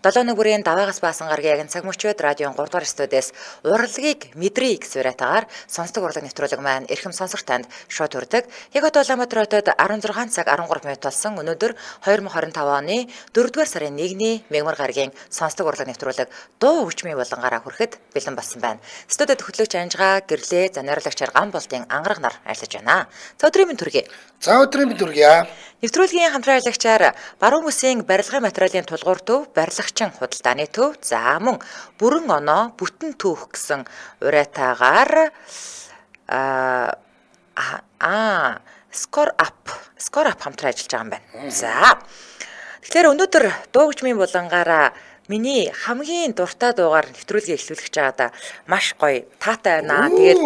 7 нүгүрийн даваагаас баасан гарагийн яг цаг мөчид радион 3 дугаар студиэс урлагийг мэдрий гэсэн уриатаагаар сонсдог урлаг нэвтрүүлэг маань эрхэм сонсогч танд шууд хүрдэг. Яг одоо Улаанбаатар хотод 16 цаг 13 минут болсон. Өнөөдөр 2025 оны 4-р сарын 1-ний мягмар гарагийн сонсдог урлаг нэвтрүүлэг дуу хөгжмийн булангаараа хүрэхэд бэлэн болсон байна. Студид хөтлөгч Анжгаа гэрлээ за найруулагчаар Гам болдын ангараг нар ажиллаж байна. За өдрийн мэнд хүргэе. За өдрийн мэнд хүргье. Нэвтрүүлгийн хамтран ажиллагчаар Баруун бүсийн барилгын материалын тулгуур төв, барилгачин худалдааны төв, за мөн бүрэн оноо, бүтэн түүх гэсэн уриатаагаар а а Score Up, Score Up хамтран ажиллаж байгаа юм байна. За. Тэгэхээр өнөөдөр дуу хөгжмийн булангаараа миний хамгийн дуртай дуугаар нэвтрүүлгийг эхлүүлэх гэж байгаадаа маш гоё таатай байна. Тэгээд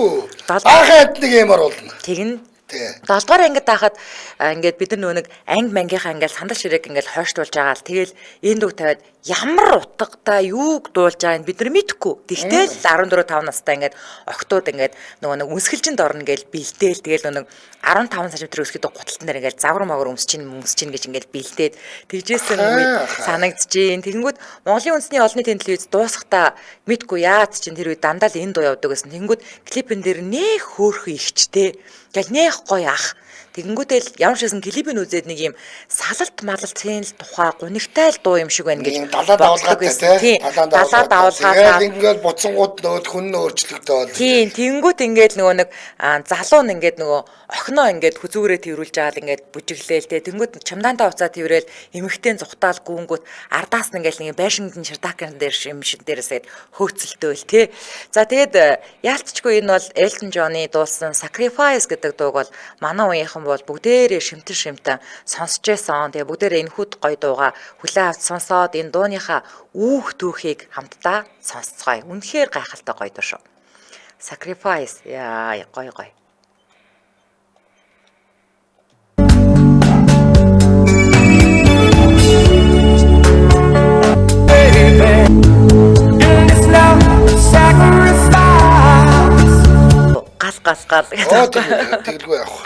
Баахан амт нэг юм оруулна. Тэгнэ. Тий. 7 дугаар ангид байхад ингээд бид нар нөгөө нэг анги мангийнхаа ингээд сандал ширээг ингээд хойштуулж байгаа л тэгэл энэ дуу тавиад ямар утгатай юуг дуулж байгааг бид нар мэдэхгүй. Тэгтэл 14 5 настай ингээд октод ингээд нөгөө нэг үнсгэлжинд орно гэж бэлдээл тэгэл нөгөө нэг 15 см өсгөд гуталтан дээр ингээд загвар магвар өмсчин өмсчин гэж ингээд бэлдээд тэгжсэн үе санагдчихээн. Тэгэнгүүт Монголын үндэсний олонний телевиз дуусахдаа мэдгүй яац чинь тэр үе дандаа л энэ дуу явдаг гэсэн. Тэгэнгүүт клипэн дээр нэх хөөрхөн ихчтэй. Ингээл нэх гоё ах. Тэгэнгүүтэл ямар ч байсан клипийг үзээд нэг юм салалт малалтын л тухай гунигтай л дуу юм шиг байна гэж Далаа боддог давалгаатай байсан. тий. Тийм. Далаа давалгаатай. Тэгэл ингээл буцангууд нөгөө хүн нь өөрчлөгдөөл. Тийм, тэнгүүт ингээд нөгөө нэг залуу нь ингээд нөгөө охиноо ингээд хүзүүрээ тэрвүүлж байгаа л ингээд бүжиглээл те. Тэнгүүт чамдаантаа уцаа тэрвэл эмэгтэй зугтаал гүнгүүт ардаас нь ингээд нэг байшингын ширдакын дээр юм шиг дээрээсээ хөөцөлтөөл те. За тэгээд яалтчгүй энэ бол Elton John-ы дуулсан Sacrifice гэдэг дууг бол манай үеийнхэн бол бүгдээрээ шимтэн шимтэн сонсч байсан. Тэгээ бүгдээрээ энэ хүд гоё дууга хүлээн авч сонсоод энэ дууныхаа үүх түүхийг хамтдаа сонсцгоё. Үнэхээр гайхалтай гоё дуу шүү. Sacrifice яа гоё гоё. In this love sacrifice. Гал гал гал Оо гэдэг. тэгэлгүй явах.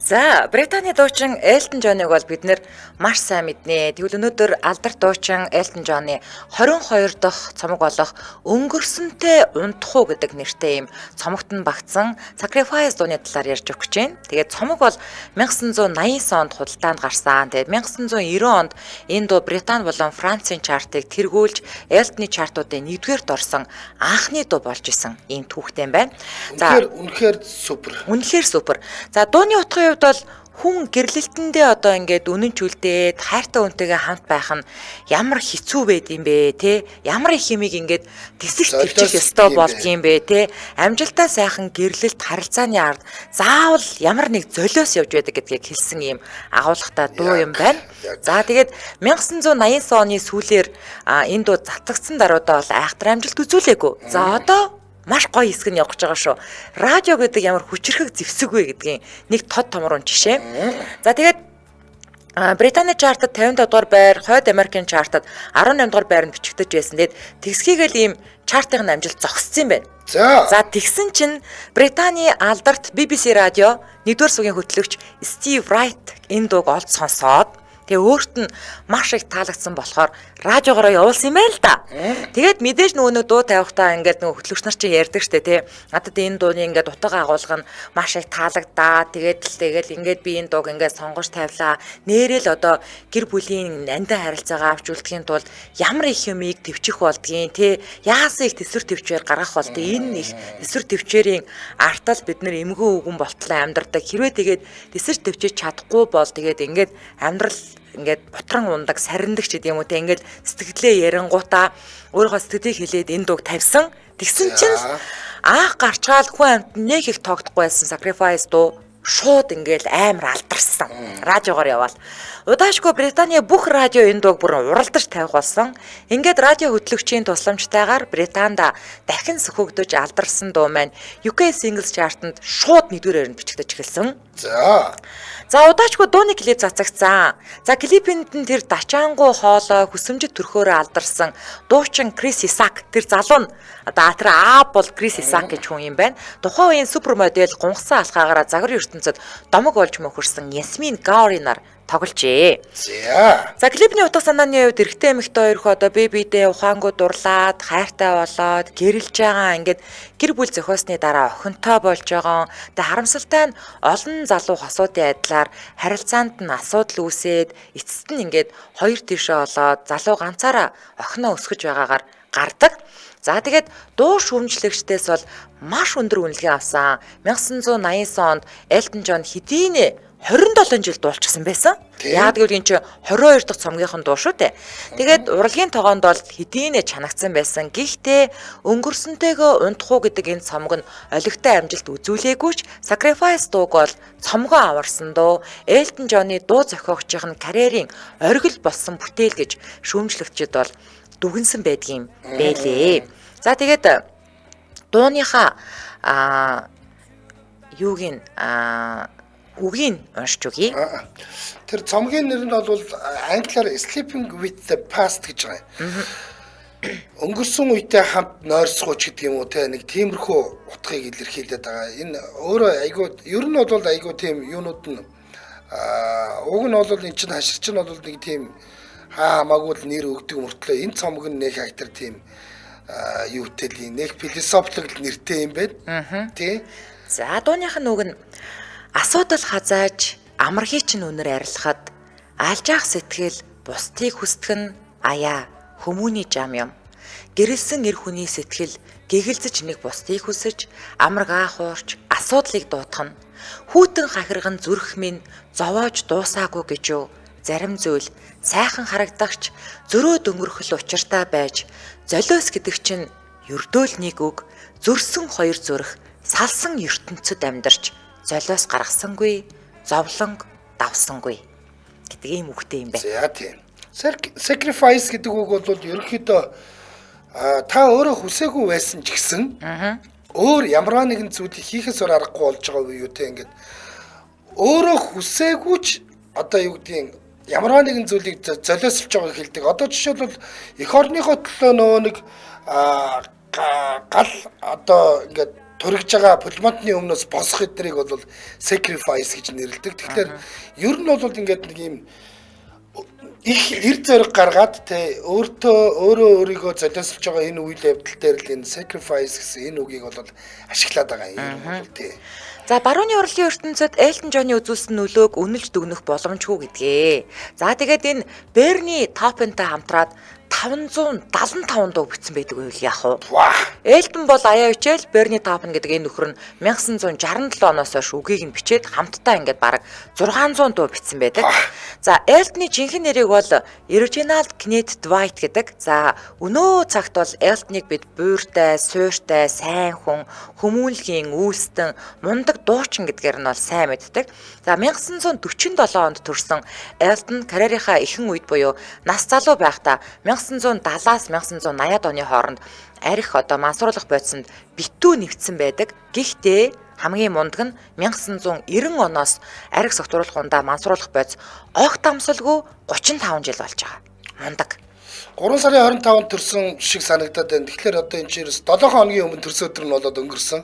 За, Британий дуучин Элтон Джоныг бол бид нэр маш сайн мэднэ. Тэгвэл өнөөдөр алдарт дуучин Элтон Джоны 22 дахь цомог болох Өнгөрсөнтэй унтах уу гэдэг нэртэй ийм цомогт нь багтсан Sacrifice дууны талаар ярьж өгч байна. Тэгээд цомог бол 1989 онд худалдаанд гарсан. Тэгээд 1990 онд энэ дуу Британи болон Францын чартыг тэргүүлж Элтоны чартуудын нэгдүгээрт орсон анхны дуу болж исэн ийм түүхтэй юм байна. За Үнэхээр үнэхээр супер. Үнэхээр супер. За дууны утгын хувьд бол хүн гэрлэлтэндээ одоо ингээд үнэн чүлдээд хайртай хүнтэйгээ хамт байх нь ямар хэцүү байд юм бэ те? Ямар их юмыг ингээд тэсэх Золиос төвчих ёстой юм бэ. болдгийм бэ те? Амжилтаа сайхан гэрлэлт харилцааны ард заавал ямар нэг золиос явж байдаг гэдгийг хэлсэн ийм агуулгатай дуу юм байна. Яг. За тэгээд 1989 оны сүүлээр энэ дуу затагдсан даруйдаа бол айхтар амжилт үзүүлээгүй. За одоо маш гоё хэсэг нь явах гэж байгаа шүү. Радио гэдэг ямар хүчирхэг зэвсэг вэ гэдгийн нэг тод томрон жишээ. За тэгээд Британий чартад 55 дугаар байр, Хойд Америкийн чартад 18 дугаар байранд бичигдэж байсан. Тэгээд тэгсхийгээл ийм чартын амжилт зогссон юм байна. За. За тэгсэн чинь Британий алдарт BBC радио 1-р сугийн хөтлөгч Стив Райт энэ дууг олж сонсоод тэгээ өөрт нь маш их таалагдсан болохоор радиогоороо явуулсан юм байна л да. Тэгээд мэдээж нөгөө нэг дуу тавихтаа ингээд нөгөө хөтлөгч нар чинь ярьдаг штэ тий. Надад энэ дууны ингээд утга агуулга нь маш их таалагдаа. Тэгээд л тэгэл ингээд би энэ дууг ингээд сонгож тавилаа. Нээрэл одоо гэр бүлийн нандин харилцаагаа авч үлдэхийн тулд ямар их юмыг төвчих болдгийн тий. Яасан их төсвөр төвчээр гаргах болдгийг энэ их төсвөр төвчээрийн артал бид нэр эмгэн үгэн болтлоо амьдардаг. Хэрвээ тэгээд төсвөр төвчиж чадахгүй бол тэгээд ингээд амьдрал ингээд бутран ундаг, сариндаг ч гэдэм юм уу те ингээд сэтгэлээ ярингуудаа өөрийнхөө сэтгэлийг хэлээд энэ дууг тавьсан. Тэгсэн чинь л анх гарчгаал хүн амт нэг их тоогдохгүй байсан Sacrifice дуу шууд ингээл амар алдарсан. Радиогоор яваал. Удаашгүй Британий бүх радио энэ дууг бүр уралдаж тавих болсон. Ингээд радио хөтлөгчийн тусламжтайгаар Британд дахин сөхөгдөж алдарсан дуу маань UK Singles Chart-нд шууд нэгдүгээр байранд бичигдэж эхэлсэн. За. За удаачгүй дууны клип цацагдсан. За клипэнд нь тэр дачаангу хоолой хүсэмжит төрхөөрөө алдарсан дуучин Крис Исак тэр залуу нь одоо тэр А бол Крис Исак гэж хүн юм байна. Тухайн үеийн супермодель гунхсан алхаагаараа загвар ертөнцид домог болж мөхөрсөн Ясмин Гауринаар Тогложээ. За. За, клипний утга санааны хувьд эрэгтэй эмэгтэй хоёр хөө одоо бие биедээ ухаангүй дурлаад, хайртай болоод, гэрэлж байгаа, ингээд гэр бүл зохиосны дараа охинтой болж байгаа. Тэгээ харамсалтай нь олон залуу хосуудын адилаар харилцаанд нь асуудал үүсээд, эцэст нь ингээд хоёр тишээ болоод залуу ганцаараа охиноо өсгөж байгаагаар гардаг. За, тэгээд дуу шүүмжлэгчдээс бол маш өндөр үнэлгээ авсан. 1989 онд Элтон Джон хэдийнэ 27 жил дуулчихсан байсан. Яг гэвэл энэ чинь 22 дахь цомгийнх нь дуу шүү дээ. Тэгээд урлагийн тогоонд бол хэдийнэ чанагдсан байсан. Гэхдээ өнгөрсөнтэйгөө унтах уу гэдэг энэ цомог нь олигтой амжилт үзүүлээгүй ч Sacrifice дууг бол цомгоо аварсан дуу. Элтон Джонны дуу зохиогчийн нь карьерийн оргил болсон бүтээл гэж шүүмжлэгчид бол дүгнсэн байдгийм бэлээ. За, тэгээд дууныхаа юуг нь үгийг уншиж өгье. Тэр цомгийн нэр нь бол англиар Sleeping with the Past гэж байгаа юм. Өнгөрсөн үетэй хамт нойрсгооч гэдэг юм уу те, нэг тиймэрхүү утгыг илэрхийлээд байгаа. Энэ өөрөө айгүй, ер нь бол айгүй тийм юунууд нь уг нь бол эн чинь хаширч нь бол нэг тийм хаа хамаагүй л нэр өгдөг мөртлөө энэ цомог нь нэг хактер тийм юутэй л нэг философик нэртэй юм байна. Тий. За, дууных нь үг нь асуудал хазааж амархий чинь үнэр арилгахад алжаах сэтгэл бусдыг хүсдэг нь аяа хүмүүний жам юм. Гэрэлсэн эр хүний сэтгэл гэгэлзэж нэг бусдыг хүсэж амарг аахуурч асуудлыг дуутах нь хүйтэн хахирган зүрх минь зовоож дуусаагүй гэж юу. Зарим зүйл сайхан харагдахч зөрөөд өнгөрөхөл учиртай байж золиос гэдэг чинь ердөөл нэг үг. Зөрсөн хоёр зүрх салсан ертөнцөд амьдарч золиос гаргасангүй, зовлонг давсангүй гэдэг ийм үгтэй юм байна. За, тийм. Sacrifice гэдэг үг бол ерөнхийдөө та өөрөө хүсээгүй байсан ч гэсэн өөр ямар нэгэн зүйлийг хийхээс өөр аргагүй болж байгаа үе юу те, ингээд өөрөө хүсээгүй ч одоо юу гэдгийг ямар нэгэн зүйлийг золиослж байгааг хэлдэг. Одоо жишээлбэл эх орныхоо төлөө нөгөө нэг гал одоо ингээд туригж байгаа пулеметны өмнөөс босох эдрийг бол sacrifice гэж нэрлэдэг. Тэгэхээр ер нь бол ингээд нэг юм их эр зориг гаргаад те, өөртөө өөрөө өөрийгөө золиослж байгаа энэ үйл явдал дээр л энэ sacrifice гэсэн энэ үгийг бол ашиглаад байгаа юм бол тий. За, барууны урлагийн ертөнцид Элтон Джонны үзүүлсэн нөлөөг үнэлж дүгнэх боломжгүй гэдгээ. За, тэгээд энэ Берни Топпинтай хамтраад 575 дуу бичсэн байдаг байвал яах вэ? Элтон бол аяа хичээл Берни Топпин гэдэг энэ нөхөр нь 1967 оноос хойш үгийг нь бичээд хамтдаа ингээд бараг 600 дуу бичсэн байдаг. За, Элтоны жинхэнэ нэрийг бол Reginald Kenneth Dwight гэдэг. За, өнөө цагт бол Элтоныг бид буйртай, суйртай, сайн хүн, хүмүүнлэгийн үйлстэн, мундаг дуучин гэдгээр нь бол сайн мэддэг. За, 1947 онд төрсэн Элтон карьерийнхаа ихэнх үед буюу нас залуу байхдаа 1970-аас 1980-ад оны хооронд арх одоо мансууруулах бодисонд битүү нэвтсэн байдаг. Гэхдээ хамгийн мундаг нь 1990 оноос арх согтууруулах ундаа мансууруулах бодис огт амсалгүй 35 жил болж байгаа. Мундаг. 3 сарын 25-нд төрсөн шиг санагдаад байна. Тэгэхээр одоо энэ чинь 7 хоногийн өмнө төрсөн өдөр нь болоод өнгөрсөн.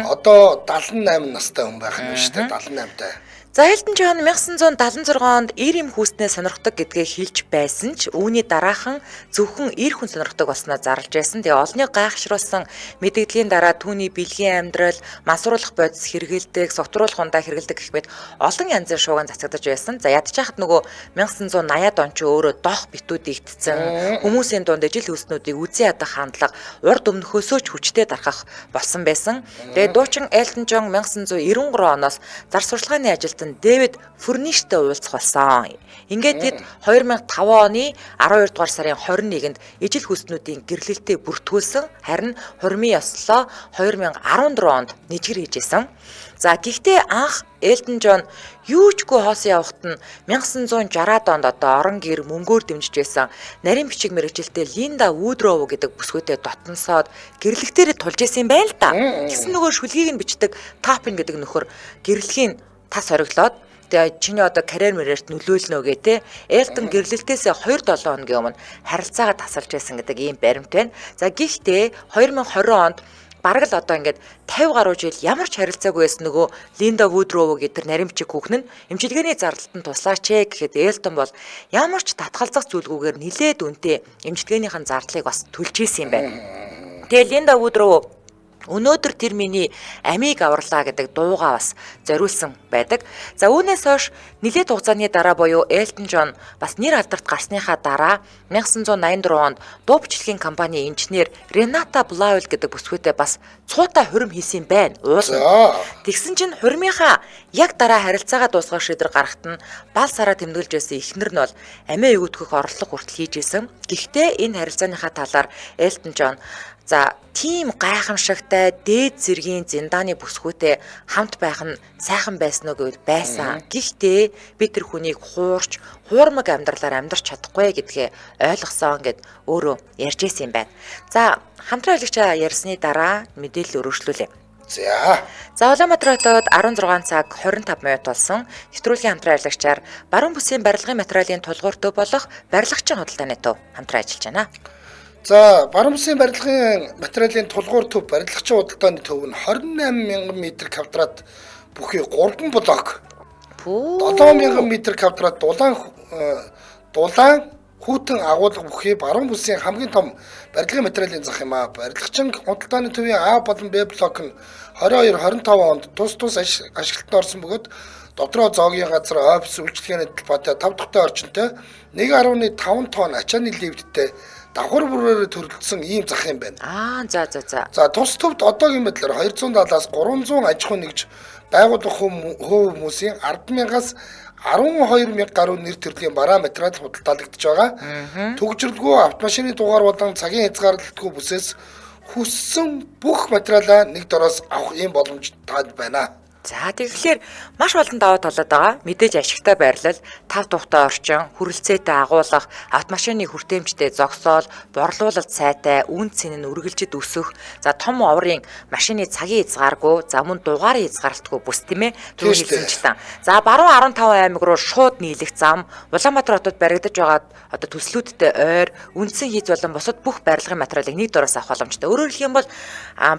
Одоо 78 настай хүн байх нь шүү дээ. 78 тай. За, Элтон Джон 1976 онд эр эм хүүснээ сонирхдог гэдгээ хэлж байсан ч үүний дараахан зөвхөн эр хүн сонирхдог болсноо зарлж байсан. Тэгээ олныг гайхшруулсан мэдэгдлийн дараа түүний бэлгийн амьдрал, мансууруулах бодис хэрэгэлдэг, согтруулах ундаа хэрэгэлдэг гэх мэт олон янзын шууган цацагдаж байсан. За, ядчихад нөгөө 1980-ад он ч өөрөө дох битүү дийгдсэн. Хүмүүсийн дунд ижил хүйснүүдийг үзэн ядах хандлага урд өмнөхөөсөө ч хүчтэй дархах болсон байсан. Тэгээ дуучин Элтон Джон 1993 оноос зар сурталчилгааны ажилтан Дэвид Фурништэй уулзах болсон. Ингээд тэд 2005 оны 12 дугаар сарын 21-нд ижил хүйснүүдийн гэрлэлтээ бүртгүүлсэн. Харин хурмын ёслолоо 2014 онд нэжгэр хийжсэн. За, гэхдээ анх Элтон Джон юу ч гүй хоосон явахт нь 1960-ад онд одоо орон гэр мөнгөөр дэмжиж байсан нарийн бичиг мэргэжилтэй Линда Вудроу гэдэг бүсгүйтэй дотносоод гэрлэгтэрээ тулж исэн юм байна л да. Тэгсэн нөгөө шүлгийг нь бичдэг Таппин гэдэг нөхөр гэрлэхийн тас хориглоод тэгээ чиний одоо карьер мэрэрт нөлөөлнө гэ те. Элтон гэрлэлтээс 2-7 хоногийн өмнө харилцаагаа тасалж байсан гэдэг ийм баримт байна. За, гэхдээ 2020 онд Бараг л одоо ингээд 50 гаруй жил ямар ч харилцаагүй байсан нөгөө Линда Вудроу гэдэг тэр наримчиг хүүхэн нь эмчилгээний зардалд нь туслаач ээ гэхэд Элтон бол ямар ч татгалзах зүйлгүйгээр нилээд үнэтэй эмчилгээнийхэн зардлыг бас төлж исэн юм байна. Тэгээ Линда Вудроу өнөөдөр тэр миний амийг аварлаа гэдэг дуугаа бас зориулсан байдаг. За үүнээс хойш нэлээд хугацааны дараа буюу Элтон Джон бас нэр алдарт гарсныхаа дараа 1984 онд дуу бичлэгийн компани инженер Рената Блауэл гэдэг бүсгүйтэй бас цуутай хурим хийсэн юм байна. Уулна. Тэгсэн чинь хуримынхаа яг дараа харилцаагаа дуусгах шийдвэр гаргахад нь бал сараа тэмдэглэж байсан эхнэр нь бол амиа өгөхөх орлого хүртэл хийж исэн. Гэхдээ энэ харилцааныхаа талаар Элтон Джон за тийм гайхамшигтай дээд зэргийн зиндааны бүсгүйтэй хамт байх нь сайхан байсан уу гэвэл байсан. Гэхдээ би тэр хүнийг хуурч хуурмаг амьдралаар амьдрч чадахгүй гэдгээ ойлгосон гэд өөрөө ярьж исэн юм байна. За хамтран ажиллагчаа ярьсны дараа мэдээлэл өргөжлүүлье. За. За Улаанбаатар хотод 16 цаг 25 минут болсон. Нэвтрүүлгийн хамтран ажиллагчаар баруун бүсийн барилгын материалын тулгуур төв болох барилгачин худалдааны төв хамтран ажиллаж байна. За баруун бүсийн барилгын материалын тулгуур төв барилгачин худалдааны төв нь 28 мянган метр квадрат бүхий 3 блок. 7 мянган метр квадрат дулаан хүйтэн агуулга бүхий баруун бүсийн хамгийн том барилгын материалын зах юм аа. Барилгачин худалдааны төвийн А болон Б блок нь 22 25 онд тус тус ашиглалтанд орсон бөгөөд дотроо зоогийн газар, офис, үйлчилгээний талбайтай 5 дахьтай орчинтой 1.5 тонн ачааны лифттэй давхар бүрээр төрөлдсөн ийм зах юм байна. Аа за за за. За тус төвд одоогийн байдлаар 270-аас 300 аж ахуй нэгж байгууллага хувь хүмүүсийн 10,000-аас 12,000 гаруй нэр төрлийн бараа материал худалдаалагдаж байгаа. Төгжрөлгүй автомашины дугаар болон цагийн хязгаарлалтгүй бүсээс хүссэн бүх материалаа нэг дороос авах ийм боломж танд байна. За тэгэхээр маш олон даваа талууд байгаа. Мэдээж ашигтай байрлал, тав тухтай орчин, хүрэлцээтэй агуулга, автомашины хүртээмжтэй зогсоол, борлуулалт сайтай, үн цэн нь үргэлжид өсөх, за том оврын машины цагийн хязгааргүй, за мөн дугаарын хязгаарлалтгүй бүс тийм ээ. Түрүү хэлсэнчлэн. За баруун 15 аймаг руу шууд нийлэх зам, Улаанбаатар хотод баригдаж байгаа одоо төслүүдтэй ойр, үндсэн хийц болон бусад бүх барилгын материалыг нэг дороос авах боломжтой. Өөрөөр хэлэх юм бол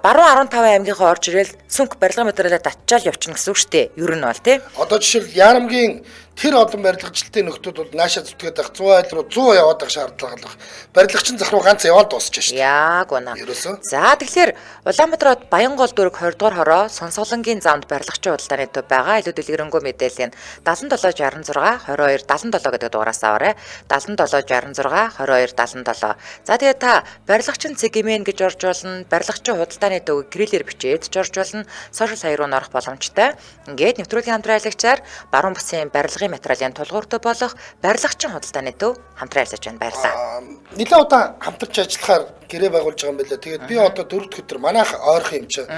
баруун 15 аймгийнхаа орж ирэл сүнх барилгын материалаа татчаал явчихна гэсэн үг шүү дээ. Ер нь бол тий. Одоо жишээл Ярамгийн тэр олон барилгачлалтын нөхдүүд бол наашаа зүтгээд байх 100 айл руу 100 яваад байх шаардлага алах. Барилгачин зах руу ганц яваал дуусчих шүү дээ. Яг үнэ. Ерөөсөө. За тэгэхээр Улаанбаатар хот Баянгол дүүрэг 20 дугаар хороо Сонсголонгийн замд барилгачин худалдааны төв байгаа. Илүү дэлгэрэнгүй мэдээлэл нь 77 66 22 77 гэдэг дугаараас аваарай. 77 66 22 77. За тэгээ та барилгачин цэгмэн гэж орж болно. Барилгачин худалдааны төв кириллээр бичээд ч орж болно. Сошиал хаяг руу орох боломжтой. Ингээд нэвтрүүлгийн хамтран ажиллагчаар баруун бүсийн барилгын материалын тулгуур төв болох барилгачин худалдааны төв хамтран ажиллаж байна. Баярлалаа. Нэлээд удаан хамтарч ажиллахаар гэрээ байгуулж байгаа юм байна лээ. Тэгээд би одоо дөрөв дэх өдөр манайх ойрхон юм чинь.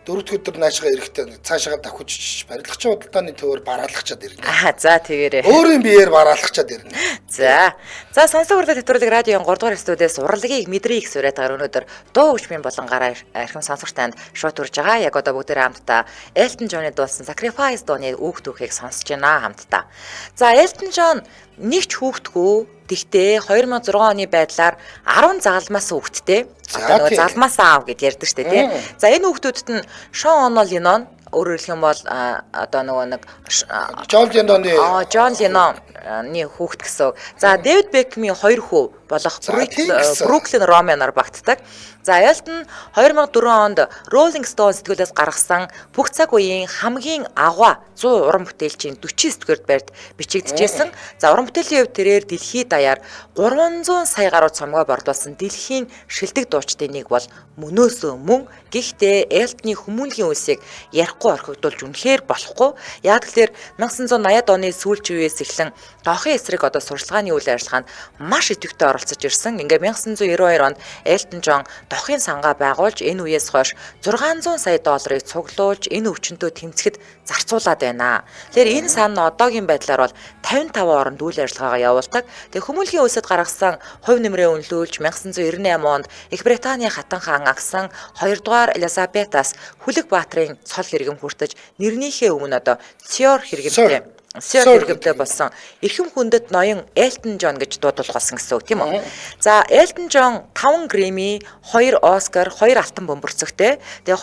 Дөрөв дэх өдөр наашгаа эрэхтэй цаашаа давхиж барилгачин худалдааны төвөөр бараалгачаад ирнэ. Аа за тэгээрэй. Өөрийн биеэр бараалгачаад ирнэ. За. За сонсог хурлын нэвтрүүлэг радиогийн 3 дугаар студиэс урлагийг мэдрийг суурьтайгаар өнөөдөр дуу хөгжмийн болонгаараа эрхэм сонсогч танд шууд хүрж байгаа. Яг одоо бүгдээрээ хамтдаа Элтон Джонны дуулсан Sacrifice дууны үг түүхийг сонсож байна хамтдаа. За Элтон Джон нэг ч хүүхдгүй. Тэгтээ 2006 оны байдлаар 10 загалмаас хүүхэдтэй. Одоо нөгөө залмаас аав гэж ярьдаг штэ тий. За энэ хүүхдүүдэд нь Шон Оно Ленон өөрөөр хэлэх юм бол одоо нөгөө нэг Джон Леноны Джон Леноны хүүхэд гэсэн. За Дэвид Бекмийн хоёр хүү болох Бруклин Ромеоноор багтдаг. За Элтон 2004 онд Rolling Stone сэтгүүлээс гаргасан бүх цаг үеийн хамгийн агуу 100 уран бүтээлчийн 49-р байрт бичигдэжсэн. За уран бүтээлийн хувьд тэрээр дэлхийд даяар 300 сая гаруй цомгоо борлуулсан дэлхийн шилдэг дуучдын нэг бол мөнөөсөө мөн. Гэхдээ Элтны хүмүүнлэгийн үйлсийг ярихгүй орхигдуулж үнэхээр болохгүй. Яг тэгэхээр 1980-ад оны сүүлчийн үеэс эхлэн дохын эсрэг одоо сурчлагын үйл ажиллагаанд маш идэвхтэй оролцож ирсэн. Ингээ 1992 онд Элтон Джон дохын сангаа байгуулж энэ үеэс хойш 600 сая долларыг цуглуулж энэ өвчнөдөө тэмцэхэд зарцуулаад байна. Тэгэхээр энэ сан нь одоогийн байдлаар бол 55 оронд үйл ажиллагаагаа явуулдаг. Тэгээ хүмүүнлэгийн үйлсэд гаргасан хувь нэмрээ үнэлүүлж 1998 онд Их Британий хатан хаан агсан 2 дугаар Элизабетаас Хүлэг Баатрын цол хэрэгэм хүртэж нэрнийхээ өмнө одоо Сёр хэрэгэмтэй Sir хэрэгмтэй болсон. Эрхэм хүндэт ноён Элтон Джон гэж дуудулах болсон гэсэн үг тийм үү? За, Элтон Джон 5 Грэмми, 2 Оскар, 2 алтан бөмбөрцөгтэй. Тэгээ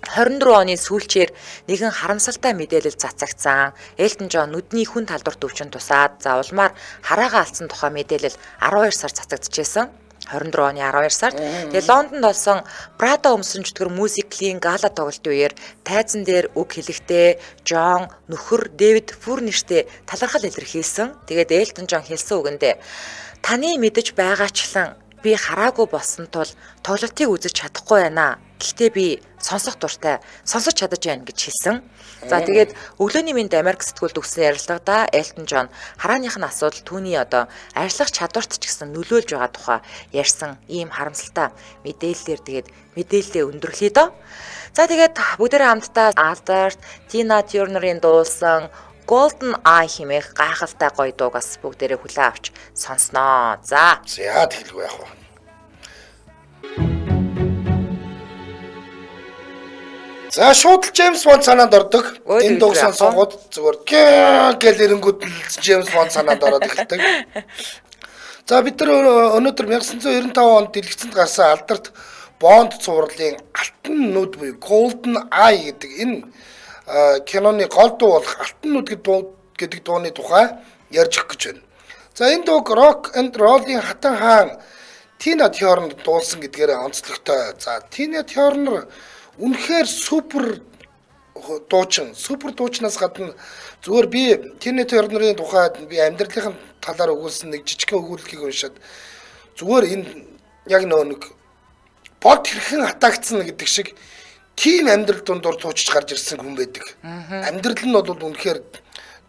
2024 оны сүүлчээр нэгэн харамсалтай мэдээлэл цацагдсан. Элтон Джон нүдний хүн талдварт өвчин тусаад, за улмаар хараагаа алдсан тухай мэдээлэл 12 сар цацагдчихсэн. 24 оны 12 сард. Тэгээ Лондонд болсон Prada өмсөн чөтгөр мюзиклийн гала тоглолтын үеэр тайзан дээр үг хэлэхдээ Джон нөхөр Дэвид Фүрништэй талархал илэрхийлсэн. Тэгээд Элтон Джон хэлсэн үгэндээ таны мэдэж байгаачлан би хараагүй болсон тул тоглолтыг үзэж чадахгүй байна. Гэхдээ би сонсох дуртай, сонсож чадаж байна гэж хэлсэн. За тэгээд өглөөний мэнд Америк сэтгүүлд өгсөн ярилцлагадаа Элтон Джон харааных нь асуудал түүний одоо арилгах чадварт ч гэсэн нөлөөлж байгаа тухай ярьсан ийм харамсалтай мэдээллээр тэгээд мэдээлэлээ өндөрлөе дөө. За тэгээд бүгдээрээ хамтдаа Алдарт Тина Тернерийн дуулсан Golden Eye хэмээх гайхалтай гоё дууг бас бүгдээрээ хүлээн авч сонсноо. За. За тэгэлгүй яах вэ? За шууд л Джеймс Бонд санаанд ордог. Энэ дууг сонсонгууд зүгээр гэл эрэнгүүд л Джеймс Бонд санаанд ороод эхэлдэг. За бид нар өнөөдөр 1995 онд дэлгэцэнд гарсан алдарт Бонд цувралын Алтан нүд буюу Golden Eye гэдэг энэ киноны гол дуу болох Алтан нүд гэдэг дууны тухай ярьж өгөх гэж байна. За энэ дууг Rock and Roll-ийн хатан хаан Тина Тернер дуулсан гэдгээр онцлогтой. За Тина Тернер үнэхээр супер дуучин, супер дуучнаас гадна зүгээр би Тина Тернерийн тухайд би амьдралын талаар өгүүлсэн нэг жижигхэн өгүүлэлгийг уншаад зүгээр энэ яг нөө нэг бод хэрхэн хатаагдсан гэдэг шиг тийм амьдрал дундуур туучж гарч ирсэн хүн байдаг. Амьдрал нь бол үнэхээр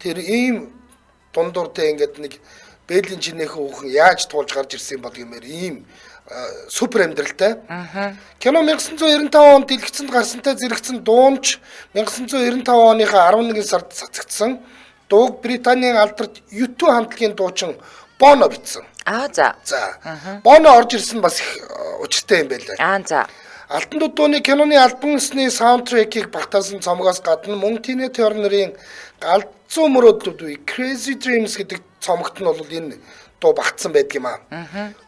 тэр ийм дундуур тэ ингээд нэг бээлийн чинээхэн хүүхэн яаж туулж гарч ирсэн бол гэмээр ийм супер амьдралтай. Кино 1995 онд дэлгэцэнд гарсантай зэрэгцэн дуунч 1995 оныхаа 11 сард цацагдсан. Дууг Британийн алдарт U2 хамтлагийн дуучин Боно бичсэн. Аа за. За. Боно орж ирсэн бас их учиртай юм байлаа. Аа за. Алтан дууны киноны альбом ёсны саундтрекийг багтаасан цомгоос гадна мөн Тина Тернерийн Галзуу мөрөөдлүүд буюу Crazy Dreams гэдэг цомогт нь бол энэ дуу багтсан байдаг юм аа.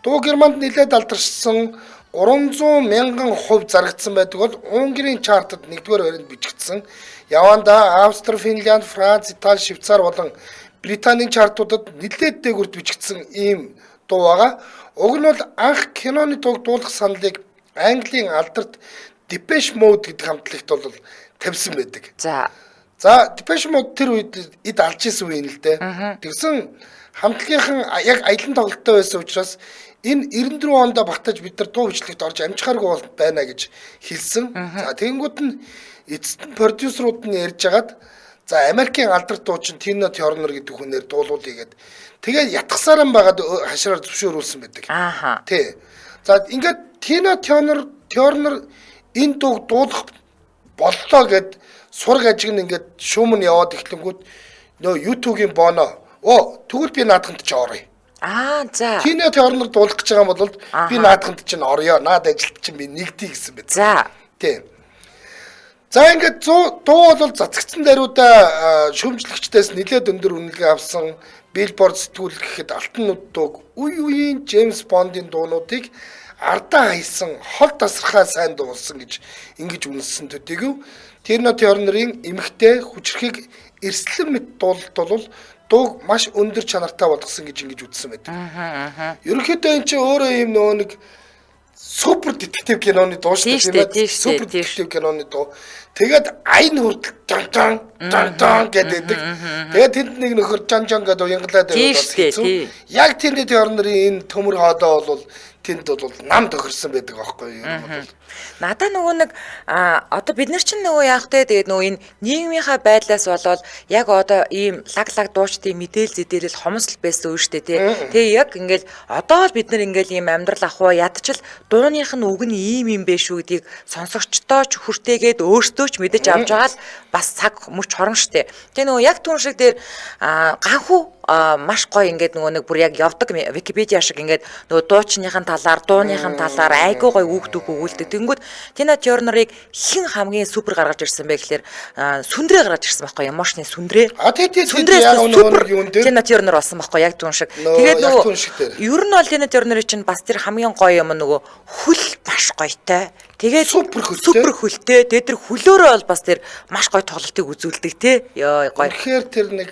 Дуу Германд нэлээд алдаршсан 300 мянган хувь зарагдсан байдаг бол Унгарын чартад 1-р байранд бичигдсэн. Явандаа Австри, Финлянд, Франц, Итали, Швейцар болон Британийн чартуудад нэлээд дээгүүрт бичигдсэн ийм дуу байгаа. Уг нь бол анх киноны дууг дуулах саналыг Английн алдарт Depeche Mode гэдэг хамтлагт бол тавьсан байдаг. За. За Depeche Mode тэр үед эд алж исэн үе юм л дээ. Тэгсэн хамтлагийнхан яг аялан тоглолттой байсан учраас энэ 94 онд багтаж бид нар дуу бичлэгт орж амжихааргүй байна гэж хэлсэн. За тэгэнгүүт нь эцэст нь продюсерууд нь ярьж хагаад за Америкийн алдарт дуучин Тина Тернер гэдэг хүнээр дуулуулъя гэд. Тэгээд ятгсаар нь байгаад хашраар зөвшөөрүүлсэн байдаг. Ааха. Тий. За ингээд Тина Тернер энэ дууг дуулах боллоо гэд сураг ажиг нь ингээд шүүм нь яваад эхлэнгүүт нөө YouTube-ийн Боно тэгвэл би наадханд чи оръё. Аа за. Тина Тернер дуулах гэж байгаа юм бол би наадханд чинь оръё. Наад ажилд чинь би нэгдий гэсэн мэт. За. Тий. За ингээд дуу бол цацгдсан даруйда шүүмжлэгчдээс нэлээд өндөр үнэлгээ авсан. Billboard сэтгүүл гэхэд Алтан нүд дууг үе үеийн Джеймс Бондын дуунуудыг ардаа хайсан хол тасархай сайн дуулсан гэж ингэж үнэлсэн төдийгүй. Тина Тернерийн эмэгтэй хүчрхийг эрсдлэн мэт дуулалт бол дууг маш өндөр чанартай болгосон гэж ингэж үзсэн байдаг. Ерөнхийдөө эн чинь өөрөө ийм нөгөө нэг супер детектив киноны дуу шүү дээ, тийм ээ. Супер детектив киноны дуу. Тэгээд аян хүртэл жан жан жан жан гэдэг. Тэгээд тэнд нэг нөхөр жан жан гэдэг уянгалаад байвал бас хэцүү. Яг Тина Тернерийн энэ төмөр хоолой бол тэнд бол нам тохирсон байдаг аахгүй юу юм бол. Надаа нөгөө нэг одоо бид нар чинь нөгөө яах вэ? Тэгээд нөгөө энэ нийгмийнхаа байдлаас болоод яг одоо ийм лаг лаг дуучдын мэдээл зэдээлэл хомсдол байсан үе шүү дээ, тий. Тэгээ яг ингээл одоо л бид нар ингээл ийм амьдрал ах уу ядчил дууных нь үг нь ийм юм бэ шүү гэдгийг сонсогчдоо ч хүртээгээд өөртөө ч мэдэж авч байгаа л бас цаг мөч хорон шүү дээ. Тэгээ нөгөө яг түн шиг дээр ганхүү Маш гоё ингээд нөгөө нэг бүр яг явдаг Википедиа шиг ингээд нөгөө дуучныхын талаар, дууныхын талаар айгүй гоё үг түүх өгүүлдэг. Тэнгүүд Тина Тернерыг хэн хамгийн супер гаргаж ирсэн бэ гэхээр сүндрээ гаргаж ирсэн байхгүй emotion-ы сүндрээ. А тий тий Сүндрээ яг супер нөгөө нэг юун дээр Тина Тернер болсон байхгүй яг түн шиг. Нөө, Тэгээд яг нөгөө түн шиг дээр. ер нь бол Тина Тернерийн чинь бас тэр хамгийн гоё юм нөгөө хөл маш гоётой. Тэгээд Супер хөлтэй. Супер хөлтэй. Тэгээд тэр хөлөөрөө бол бас тэр маш гоё тоглолтыг үзүүлдэг тий. Йоо гоё. Үнэхээр тэр нэг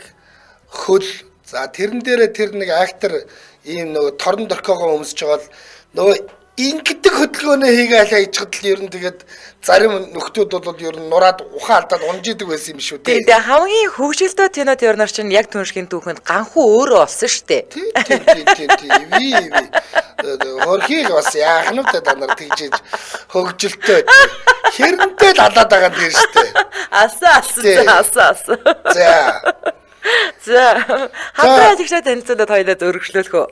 хөл за тэрэн дээрээ тэр нэг актер ийм нөгөө торон доркоогоо өмсөж байгаа л нөгөө ингэдэг хөдөлгөөнөө хийгээл хайчихад л ер нь тэгээд зарим нөхдүүд бол ер нь нураад ухаан алдаад унжидаг байсан юм шүү Тийм дээ. тэгээ хамгийн хөгжилтэй Тина Тернер чинь яг түншгийн түүхэнд ганхуу өөрөө болсон шүү дээ. Тий тий тий тий тий ви ви хөрхийг бас яах нь вэ та нар тэгж иж хөгжилтэй хэрэнтэй л алаад байгаа юм тийм шүү дээ. Алсан алсан Тий. за, алсан алсан. За За хамтран ажигчаа танилцуулаад хоёлаа зөргөжлөөх үү.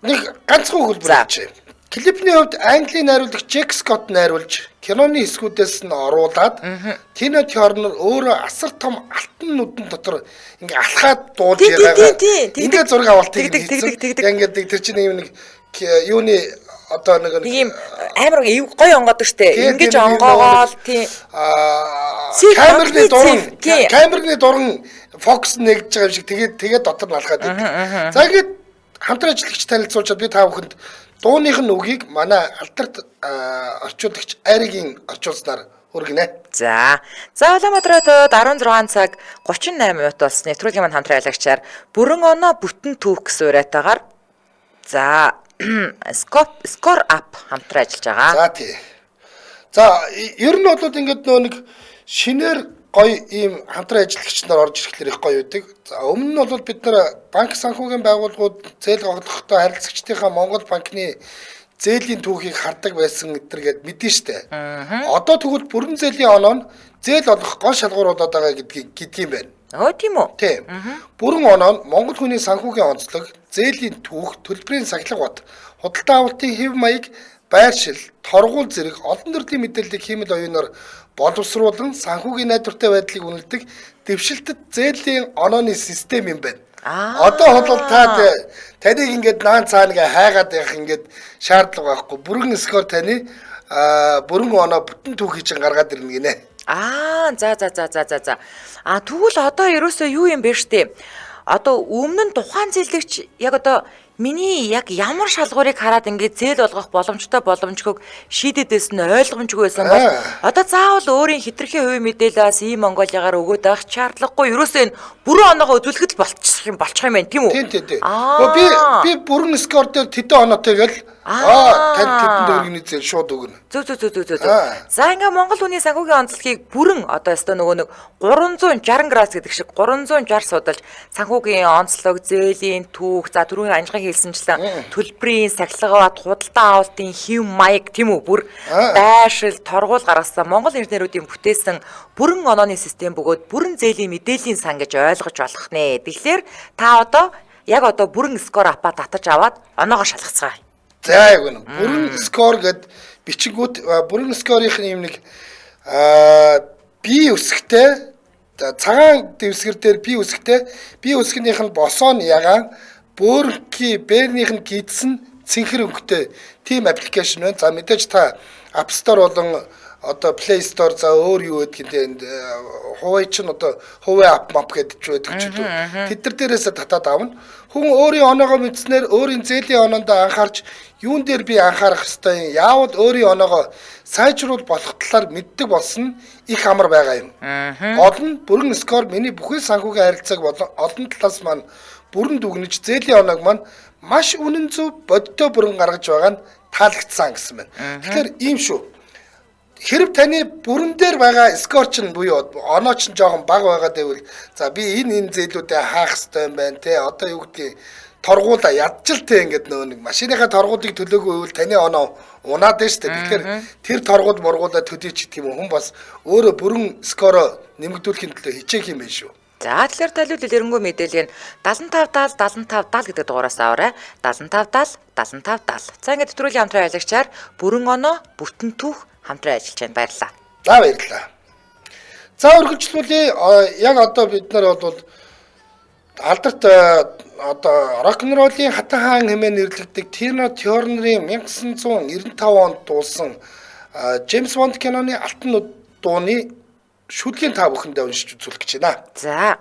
Нэг ганцхан өгүүлбэр За. авчи. Клипний хувьд Английн найруулагч Джек Скотт найруулж, киноны хэсгүүдээс нь оруулаад Тина Тернер өөрөө асар том алтан нүдэн дотор ингээ алхаад дуулж Тий, тий, байгаа. тий, тий. Ингээ зураг авалтыг Тэгдэг, тэгдэг, тэгдэг. Яг ингээд тэр чинь юм нэг юуны одоо нэг Нэг юм амар эв гоё онгоод штэ. Тий, Ингэж тэр нэг онгоогоол тий. Аа Циф, камерны анхны дуран циф, тий. камерны дуран фокус нэгж байгаа юм шиг тэгээд тэгээд дотор нь алхаад байдаг. За ингээд хамтран ажиллагч танилцуулчаад би та бүхэнд дууных нь үгийг манай алдарт орчуулагч Аригийн орчуулснаар хүргэнэ. За. За Улаанбаатар хотод 16 цаг 38 минут болсон. Нэвтрүүлгийн маань хамтран ажиллагчаар бүрэн оноо бүтэн түүх гэсэн уриатаагаар за Scope Score Up хамтран ажиллаж байгаа. За тий. За ер нь бол ингээд нөө нэг шинээр гоё ийм хамтран ажиллагч нар орж ирэхлээр их гоё байдаг. За өмнө нь бол бид нар банк санхүүгийн байгууллагууд зээл гоглохдоо харилцагчдынхаа Монгол банкны зээлийн түүхийг хардаг байсан гэтэр гээд мэдэн штэ. Одоо тэгвэл бүрэн зээлийн оноо нь зээл олох гол шалгуур болоод байгаа гэдгийг гэдгийм байна. Өө тийм үү? Тийм. Бүрэн оноо нь Монгол хүний санхүүгийн онцлог, зээлийн түүх, төлбөрийн сахилга бат, худалдан авалтын хэв маяг, байршил, торгуул зэрэг олон төрлийн мэдээллийг хиймэл оюунаар боловсруулан санхүүгийн найдвартай байдлыг үнэлдэг дэвшилтэт зээлийн онооны систем юм байна. Аа. Одоо бол та таныг ингээд наан цаана ингээ хайгаад явах ингээд шаардлага байхгүй. Бүрэн скор таны бүрэн оноо бүтэн түүхийг чинь гаргаад ирнэ гинэ. Аа за за за за за за. А тэгвэл одоо ерөөсөө юу юм бэ штэ? Одоо өмнө нь тухайн зээлэгч яг одоо миний яг ямар шалгуурыг хараад ингээд зээл олгох боломжтой боломжгүйг шийдэд байсан нь ойлгомжгүй байсан бол одоо заавал өөрийн хитрхийн хувийн мэдээлэлээс ийм Монголиагаар өгөөд авах шаардлагагүй ерөөсөө энэ бүрэн оноогоо үзүүлэхэд л болчих юм болчих юм байна тийм үү? Тийм тийм тийм. Аа. Гэхдээ би би бүрэн скор дээр тэдэн оноотой гэл Аа. танд тэдэн төгрөгийн зээл шууд өгнө. Зөв зөв зөв зөв зөв. зөв. Аа. За ингээ Монгол хүний санхүүгийн онцлогийг бүрэн одоо өстө нөгөө нэг 360 градус гэдэг шиг 360 судалж санхүүгийн онцлог, зээлийн түүх, за түрүүний анжигын хэлсэнчлэн төлбөрийн сахилга бат, худалдан авалтын хэв маяг тийм үү бүр Аа. байршил, торгуул гаргасан Монгол инженеруудын бүтээсэн бүрэн онооны систем бөгөөд бүрэн зээлийн мэдээллийн сан гэж ойлгож болох нэ. Тэгэхээр та одоо яг одоо бүрэн скор апа татаж аваад оноогоо шалгацгаая. За яг үнэ. Бүрэн скор гэд бичингүүт бүрэн скорын юм нэг би өсгтэй за, цагаан дэвсгэр дээр би өсгтэй би өсгөнийх нь босоо нь ягаан бөөрөнхий бэрнийх нь гидс нь цэнхэр өнгөтэй тийм аппликейшн байна. За мэдээж та App Store болон одоо Play Store за өөр юу гэдгийг те энд Huawei чинь одоо Huawei App Map гэдэг ч байдаг ч үлээ. Тэд нар дээрээсээ татаад авна. Хүн өөрийн оноогоо мэдснээр өөрийн зээлийн оноонд анхаарч юун дээр би анхаарах ёстой юм. Яавал өөрийн оноогоо сайжруулах болох талаар мэддэг болсон нь их амар байгаа юм. Гол нь бүрэн скор миний бүхэл санхүүгийн харилцааг болон олон талаас маань бүрэн дүгнэж зээлийн оноог маань маш үнэн зөв бодиттой бүрэн гаргаж байгаа нь таалагдсан гэсэн байна. Тэгэхээр ийм шүү. Хэрв таны бүрэн дээр байгаа скор чинь буюу оноо чинь жоохон бага байгаа гэвэл за би энэ зээлүүдээ хаах хэрэгтэй юм байна те одоо юу гэдгийг торгуула ядчил те ингээд нөгөө нэг машиныхаа торгуулыг төлөөгүй байвал таны оноо унаад байна шүү дээ. Тэгэхээр тэр торгуул моргуулаа төдий ч гэх юм уу хүн бас өөрөө бүрэн скороо нэмэгдүүлэхийн төлөө хичээх юм байна шүү. За тэгэхээр талиул дэлгэрэнгүй мэдээлэл нь 75 70 75 70 гэдэг дугаараас аваарай. 75 70 75 70. За ингээд нэвтрүүлгийн хамтран ажиллагчаар бүрэн оноо бүтэн түүх хамтран ажиллаж байна. Баярлалаа. За баярлалаа. За үргэлжлүүлье. Яг одоо бид нар бол Алдарт одоо рок-н-роллын хатан хаан хэмээн нэрлэгддэг Тина Тернерийн 1995 онд дуулсан Джеймс Бонд киноны Алтан нүд дууны шүлгийн та бүхэндээ уншиж үзүүлэх гэж байна. За.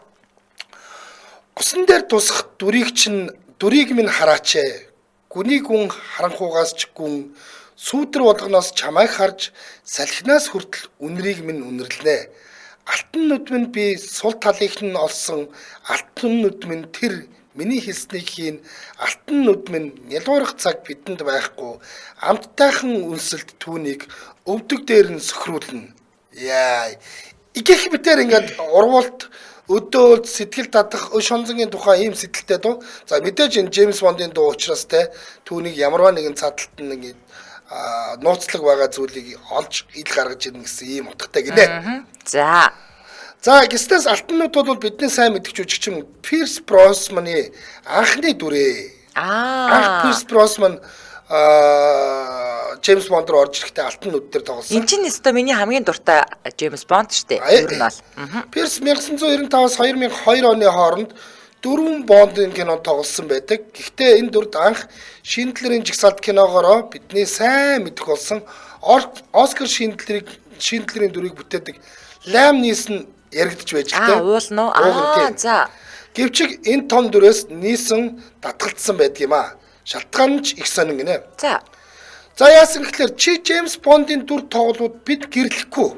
Усан дээр тусах дүрийг чинь дүрийг минь хараач ээ. Гүний гүн харанхуугаас ч гүн сүүдэр болгоноос чамайг харж салхинаас хүртэл үнрийг минь үнэрлэнэ. Алтан нүд минь би сул талыг нь олсон, алтан нүд минь тэр миний хэлснийг хийн, алтан нүд минь нялуурах цаг бидэнд байхгүй. Амттайхан үнсэлт түүнийг өвдөг дээр нь сөхрүүлнэ. Яа. Игэх битээр ингээд урвуулт өдөөлд сэтгэл татах шонзонгийн тухай ийм сэтэлтэй дуу. За мэдээж энэ Джеймс Бондын дуу учраас те түүнийг ямарваа нэгэн цадалт нь ингээд нууцлаг байгаа зүйлийг олж ил гаргаж ирнэ гэсэн ийм утгатай гинэ. За. За гиснээс алтан нүд бол бидний сайн мэдэх жүжигчин Пирс Бросманы анхны дүрээ. Анх Пирс Бросман Джеймс Бонд руу орж ирэхдээ алтан нүд дээр тоглосон. Энд чинь өстой миний хамгийн дуртай Джеймс Бонд шүү дээ. Ер нь бол. Пирс 1995-аас 2002 оны хооронд 4 Бондын кинонд тоглосон байдаг. Гэхдээ энэ дүрд анх Шиндлерийн жигсаалт киногоороо бидний сайн мэдэх болсон Оскар Шиндлерийн дүрийг бүтээдэг Лам Нисон яригдж байж л дээ. Уулна уу? За. Гэвч энэ том дүрээс Нисон татгалцсан байдаг юм аа. Шалтгаан нь ч их сонин гинэ. За. За яасан гэхлээр чи Джеймс Бондын дүр тоглууд бид гэрлэхгүй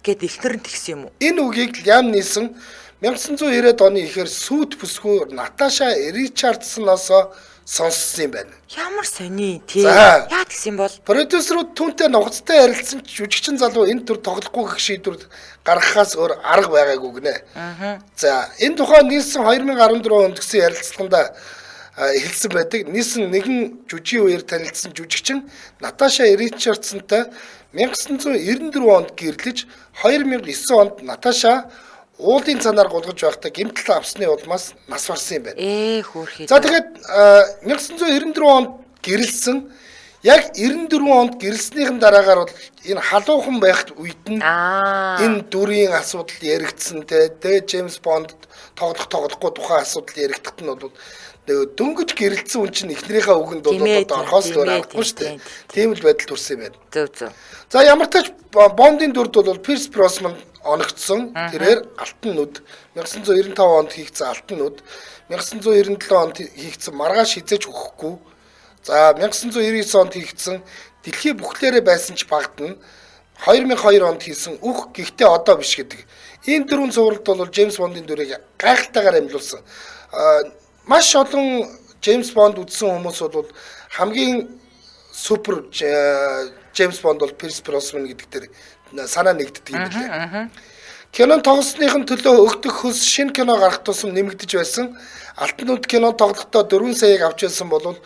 гэд эхнэр нь тэгсэн юм уу? Энэ үгийг Лям Нисон 1990-ад оны ихээр сүйт бүсгүй Наташа Ричардсоноос сонссон юм байна. Ямар сони тий. Яа тэгсэн бол? Продюсерууд түүнтэй нухацтай ярилцсан ч жүжигчин залуу энэ төр тоглохгүй гэх шийдвэр гаргахаас өөр арга байгаагүй гинэ. За энэ тухай Нисон 2014 онд өгсөн ярилцлаганда хэлсэн байдаг. Нисон нэгэн жүжигчийн үеэр танилцсан жүжигчин Наташа Ричардсонтой 1994 онд гэрлэж 2009 онд Наташа уулын цанаар гулгаж байхдаа гэмтэл авсны улмаас нас барсан юм байна. Хөөрхий. За тэгээд 1994 онд гэрэлсэн. Яг 94 онд гэрэлснийхэн дараагаар бол энэ халуухан байх үед нь энэ дүрийн асуудал яригдсан те. Тэгээ Джеймс Бонд тоглох тоглохгүй тухайн асуудал яригдахад нь бол дөнгөж гэрэлтсэн хүн чинь эхнэрийнхээ үгэнд бол одоо орхоос л аргагүй шүү дээ. Тийм л байдал төрсэн юм байна. Зөв зөв. За ямар ч тач Бондын дүрд бол Пирс Бросман оногдсон. Тэрээр Алтан нүд 1995 онд хийгдсэн Алтан нүд, 1997 онд хийгдсэн Маргааш хизээч үхэхгүй. За 1999 онд хийгдсэн Дэлхий бүхлээрээ байсан ч багтана. 2002 онд хийсэн Үх гэхдээ одоо биш гэдэг. Энэ дөрвөн цувралд бол Джеймс Бондын дүрийг гайхалтайгаар амьлуулсан. Маш олон Джеймс Бонд үзсэн хүмүүс бол хамгийн супер Джеймс Бонд бол Пирс Бросман гэдэг дээр санаа нэгддэг юм билээ. Кинон тоглосныхын төлөө өгдөх хөлс шинэ кино гарах тусам нэмэгдэж байсан. Алтан нүд кино тоглохдоо 4 саяыг авч байсан бол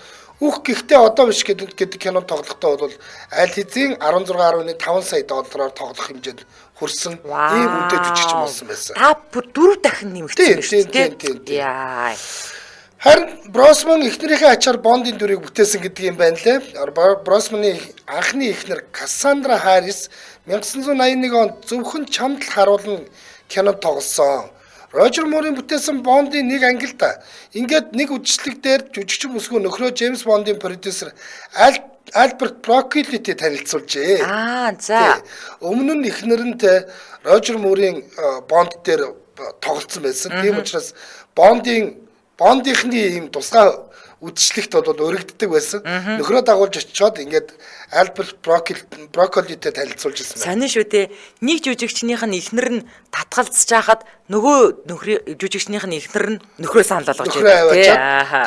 Үх гэхдээ одоо биш гэдэг кино тоглохдоо бол аль хэзээ 16.5 сая доллараар тоглох хэмжээнд хүрсэн ийм үнэтэй жүжигчин болсон байсан. Та бүр 4 дахин нэмэгдсэн шүү дээ. Тийм. Яа. Харин Бросман эхнэрийнхээ ачаар Бондын дүрийг бүтээсэн гэдэг юм байна лээ. Бросманы анхны эхнэр Кассандра Харрис 1981 онд зөвхөн чамд л харуулна кинонд тоглосон. Рожер Мурын бүтээсэн Бондын нэг ангилд ингээд нэг үдшилэг дээр жүжигчин бүсгүй нөхрөө Джеймс Бондын продюсер Альберт Брокколитэй танилцуулжээ. За. Өмнө нь эхнэр нь Рожер Мурын Бонд дээр тоглолцсон байсан. Тийм учраас Бондынхны ийм тусгай үдшилтэд бол өргөддөг байсан. Нөхрөө дагуулж очиод ингээд Альберт Брокколитэй танилцуулж ирсэн байна. Сонин шүү те. Нэг жүжигчнийх нь эхнэр нь татгалзаж хахад нөгөө нөхрийн жүжигчнийх нь эхнэр нь нөхрөө санал болгож байдаг те.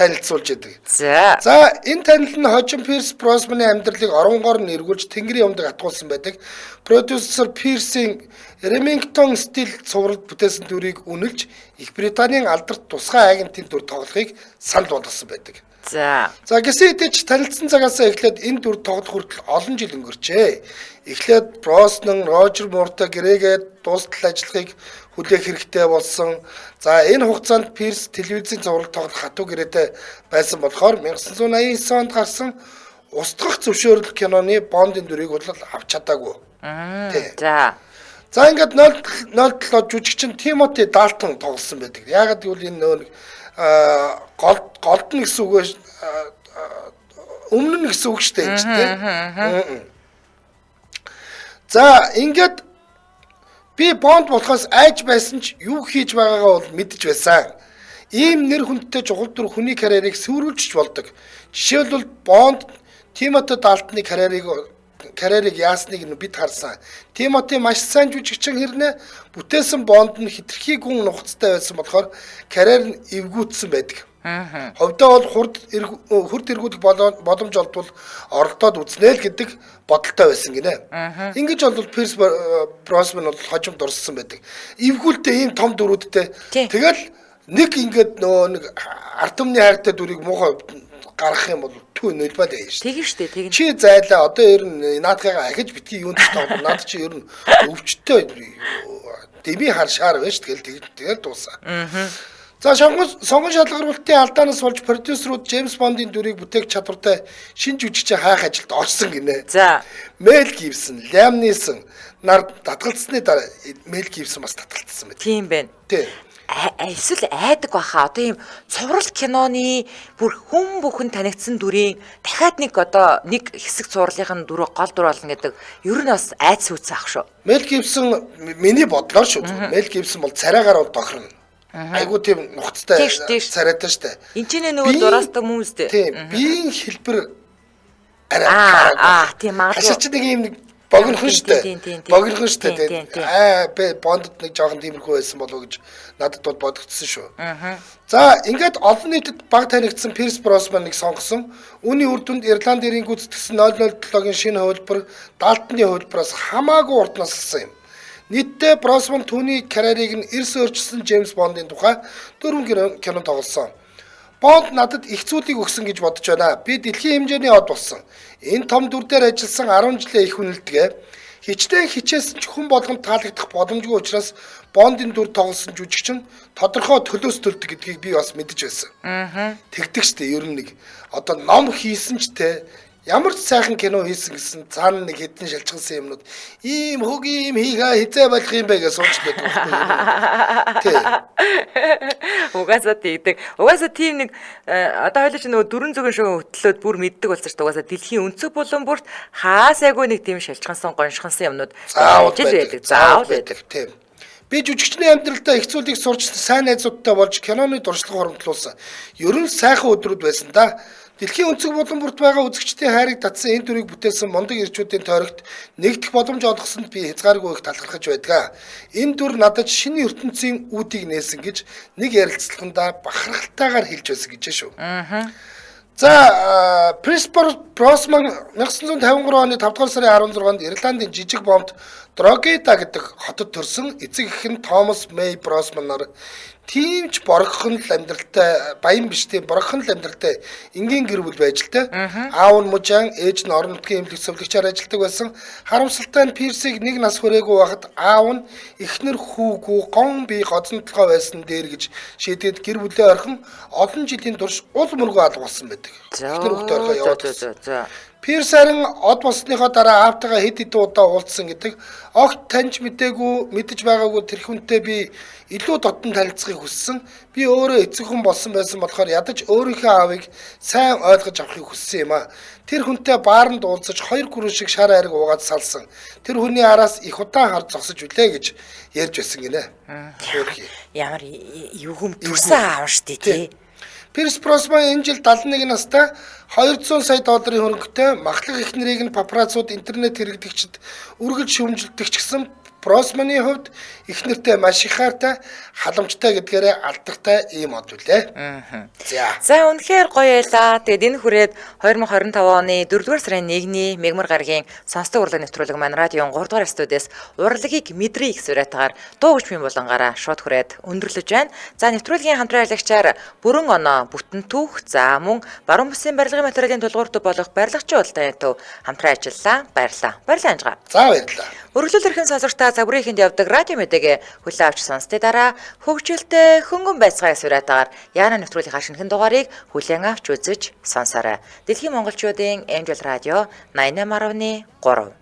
Танилцуулж идэг. За. За энэ танил нь хожим Пирс Бросманы амьдралыг оронгоор нь эргүүлж Тэнгэрийн юмдаг атгуулсан байдаг. Продюсер Пирсийн Ремингтон Стил цувралд бүтээсэн дүрийг үнэлж Их Британийн алдарт тусгай агентийн дүр тоглохыг санал болгосон байдаг. За. За гэсэн хэдий ч танилцсан цагаас эхлээд энэ дүр тоглох хүртэл олон жил өнгөрчээ. Эхлээд Броснан, Рожер Муртай гэрээгээд дуустал ажиллахыг хүлээх хэрэгтэй болсон. За энэ хугацаанд Пирс телевизийн цуврал тоглох хатуу гэрээтэй байсан болохоор 1989 онд гарсан Устгах зөвшөөрөл киноны Бондын дүрийг бол авч чадаагүй. За. За ингээд 0-0-7 жүжигчин Тимоти Далтон тоглосон байдаг. Яагаад гэвэл энэ нөө нэг гол голд нь гэсэн үг өмнө нь гэсэн үг шүү дээ энэ чинь тийм. За ингээд би Бонд болохоос айж байсан ч юу хийж байгаагаа бол мэдэж байсан. Ийм нэр хүндтэй чухал дүр хүний карьерийг сүйрүүлж болдог. Жишээлбэл Бонд Тимоти Далтны карьерийг яасныг нь бид харсан. Тимоти маш сайн жүжигчин хэрнээ бүтээсэн Бонд нь хэтэрхий гүн нухацтай байсан болохоор карьер нь эвгүүцсэн байдаг. Ховдоо бол хурд эргүүлэх боломж олдвол оролдоод үзнэ л гэдэг бодолтой байсан гинэ. Ингэж бол Пирс Бросман бол хожим дурссан байдаг. Эвгүүлтэй ийм том дүрүүдтэй. Тэгэл нэг ингээд нөгөө нэг ард түмний хайртай дүрийг муухай гаргах юм бол түү нөлбал яа шүү. Тэгэн шүү дээ, тэгэн. Чи зайлаа одоо ер нь наадхыгаа ахиж битгий юунд ч тоглоо. Наад чи ер нь өвчтөй дэмий хар шаар байж тэгэл тэгэл дуусаа. За сонгон шалгаруулалтын алдаанаас болж продюсерууд Джеймс Бондын дүрийг бүтээх чадвартай шинэ жүжигчин хайх ажилд орсон гинэ. За Мел Гибсон, Лям Нисон нар татгалцсны дараа Мел Гибсон бас татгалцсан байт. Тийм байна. Тий. Эсвэл айдаг баха. Одоо ийм цуврал киноны бүр хүн бүхэн танигдсан дүрийн дахиад нэг одоо нэг хэсэг цувралынх нь дүр гол дүр болно гэдэг ер нь бас айц үүсэх ах шүү. Мел Гибсон миний бодлоор шүү. Мел Гибсон бол царайгаар бол тохирно. Айгуу тийм нухацтай царайтай штэ. Энд чинь нөгөө зураастай хүмүүстэй. Тийм. Биеийн хэлбэр арай гараагүй. Тийм магадгүй. Хашаач нэг юм нэг богинохон штэ. Богинохон штэ. Аа би Бондод нэг жоохон тиймэрхүү байсан болов уу гэж надад бол бодогдсон шүү. За ингээд олон нийтэд баг танигдсан Пирс Бросманыг сонгосон. Үүний үр дүнд Ирланд эрийн гүйцэтгсэн 007-гийн шинэ хувилбар Далтны хувилбараас хамаагүй урд насалсан юм. Нийтдээ Бросман түүний карьерийг нь эрс өөрчилсөн Джеймс Бондын тухай 4 кино тоглосон. Бонд надад их зүйлийг өгсөн гэж бодож байна. Би дэлхийн хэмжээний од болсон. Энэ том дүр дээр ажилласан 10 жилийн их үнэлдэгэ. Хичнээн хичээсэн ч хүн болгонд таалагдах боломжгүй учраас Бондын дүр тоглосон жүжигчин тодорхой төлөөс төлдөг гэдгийг би бас мэдэж байсан. Тэгдэг штэ ер нь нэг одоо ном хийсэн ч те ямар ч сайхан кино хийсэн гэсэн цаана нэг хэдэн шалчгалсан юмнууд ийм хөг ийм хийхээ хизээ болох юм бэ гэж сууж байдаг байхгүй юу? Тий. Угаасаа тэгдэг. Угаасаа тийм нэг одоо хоёул чи нөгөө дөрөн зүгэн шугам хөтлөөд бүр мэддэг болсон шүү дээ. Угаасаа дэлхийн өнцөг булан бүрт хаасайгүй нэг тийм шалчгансан гоншхонсон юмнууд заавал байдаг. Заавал байдаг. Тийм. Би жүжигчний амьдралдаа их зүйлийг сурч сайн найзуудтай болж киноны туршлага хоримтлуулсан. Ер нь сайхан өдрүүд байсан да. Дэлхийн өнцөг булан бүрт байгаа үзэгчдийн хайрыг татсан энэ дүрийг бүтээсэн мундаг ирчүүдийн тойрогт нэгдэх боломж олгосонд би хязгааргүй их талархаж байдаг. Энэ дүр надад шинэ ертөнцийн үүдийг нээсэн гэж нэг ярилцлагандаа бахархалтайгаар хэлж байсан гэж шүү. За Пирс Бросман 1953 оны 5 дугаар сарын 16-нд Ирландын жижиг бомбд Дрогеда гэдэг хотод төрсөн эцэг эх нь Томас Мэй Бросман нар тийм ч боргохон л амьдралтай баян биш тийм боргохон л амьдралтай энгийн гэр бүл байж л тэ. Аав нь мужаан, ээж нь орон нутгийн эмнэлэг зөвлөгчөөр ажилладаг байсан. Харамсалтай нь Пирсийг нэг нас хүрээгүй байхад аав нь эхнэр хүүгүү гон бие гоцонтлогоо байсан дээр гэж шийдээд гэр бүлээ орхин олон жилийн турш уул мөргөө алга болсон байдаг. Эхнэр хүүхдээ орхио яваад. Пирс харин од болсныхоо дараа аавтайгаа хэд хэдэн удаа уулзсан гэдэг. Огт таньж мдээгүй, мэдэж байгаагүй тэр хүнтэй би илүү дотн танилцахыг хүссэн. Би өөрөө эцэг хүн болсон байсан болохоор ядаж өөрийнхөө аавыг сайн ойлгож авахыг хүссэн юм а. Тэр хүнтэй бааранд уулзаж 2 гүрэн шиг шар айраг уугаад салсан. Тэр хүний араас их удаан хар зогсож үлээ гэж ярьж байсан гинэ. Ямар юу хүм төрсэн аав штэ тий. Пирс Бросман энэ жил 71 настай 200 сая долларын хөрөнгөтэй махлах их нэрийг нь папарацууд интернет хэрэглэгчид үргэлж шүүмжилдэг ч гэсэн Бросманы хувьд их нэртэй маш их хайртай, халамжтай гэдгээрээ алдартай ийм од үлээ. За. За үнэхээр гоё байлаа. Тэгээд энэ хүрээд 2025 оны 4-р сарын 1-ний Мегмар гарагийн сонсдог урлаг нэвтрүүлэг маань радион 3 дугаар студиэс урлагийг мэдрий их сүрэтгаар дуу хөгжмийн булангаараа шууд хүрээд өндөрлөж байна. За нэвтрүүлгийн хамтран ажиллагчаар Бүрэн оноо, бүтэн түүх, за мөн баруун бүсийн барилгын материалын тулгуур төв болох барилгачийн худалдааны төв хамтран ажиллалаа. Баярлалаа. Баярлалаа Анжгаа. За баярлалаа. Өргөлөл эрхэм сонсогчдаа загварын ихэнд явдаг радио мэдээгээ хүлээн авч сонсдоо дараа хөгжилтэй хөнгөн байцгаая сүрэтагаар Яна нэвтрүүлгийнхаа шинэхэн дугаарыг хүлээн авч үзэж сонсоорой. Дэлхийн монголчуудын Angel радио 88.3.